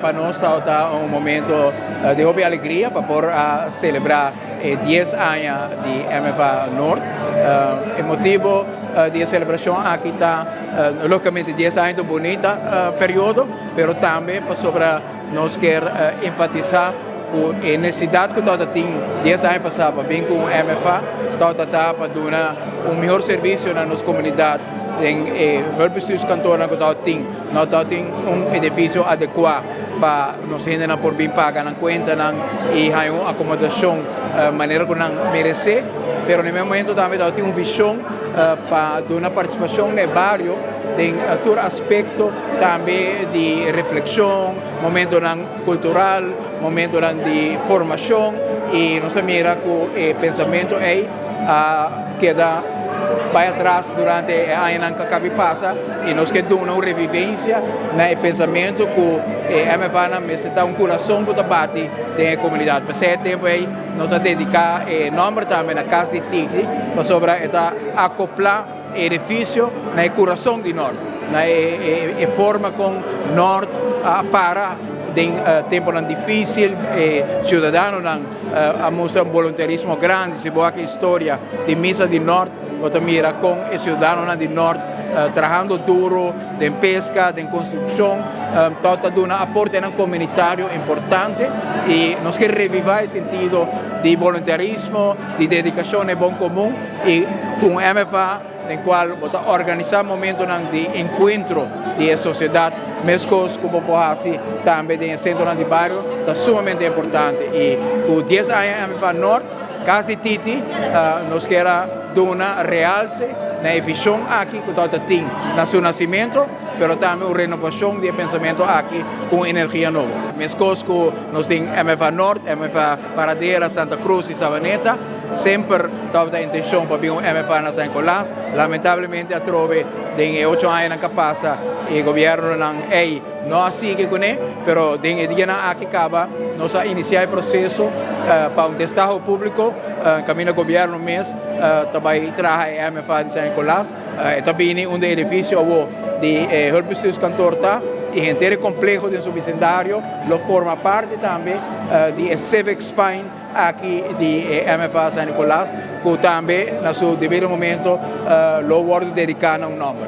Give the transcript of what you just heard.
Pa nos ta un momento di hopi alegria pa por a celebra e 10 aña di MFA Noord. E motibo di e celebracion aki ta, logicamente, 10 aña ta un bunita periodo, pero tambe pasobra nos kier enfatisa cu e necesidad cu tin 10 aña pasa pa bin cu MFA ta pa duna un mihor servicio na nos comunidad. Den e hulpbestuurskantoor ku tin no tin un edificio adecua pa nos hendenan por bin paga nan cuentanan y hay un acomodacion manera cu nan merece, pero na e momento tambe tin un vision pa duna participacion den bario den tur aspecto, tambe di reflexion, momentonan cultural, momentonan di formacion, y nos mira cu e pensamento ey a keda bay atras durante e añanan cu a caba di pasa, y nos kier duna un revivencia na e pensamento cu MFA ta un curason cu ta bati den comunidad. Pa e tempo ey nos a dedica e nomber tambe na Cas di Titi, pasobra e ta acopla edificio na curason di Noord, na e forma con Noord a para den tempo dificil, e ciudadanonan a mustra un voluntarismo grandi. Si bo wak historia di misa di Noord, bo ta mira con e ciudadanonan di Noord trahando duro den pesca, den construccion, ta duna aporte comunitario importante, y nos kier reviva e sentido di voluntarismo, di dedicacion y bon comun, y cu MFA den cual bo ta organisa momento di encuentro di sociedad, mescos cu por haci tambe den centro di bario, ta sumamente importante. Y cu 10 aña MFA Noord, Cas di Titi, nos kier duna realce na vision aki cu tin na su nacimento, pero tambe un renovacion di pensamento aki cu energia nobo. Mescos cu nos tin MFA Noord, MFA Paradera, Santa Cruz y Savaneta, semper tabatin e intencion pa bin un MFA na San Nicolas. Lamentablemente, atrobe den 8 aña cu a pasa, e gobiernonan ey no a sigui cune, pero den e dianan aki caba nos a inicia e proceso pa un destaho publico, caminda gobierno mes tambe ta traha e MFA di San Nicolas. Tambe un edificio di hulpbestuurskantoor ta y henter compleho di su vecindario lo forma parti tambe di Civic Spine aki di MFA San Nicolas, cu tambe na su debido momento lo wordo dedica un nomber.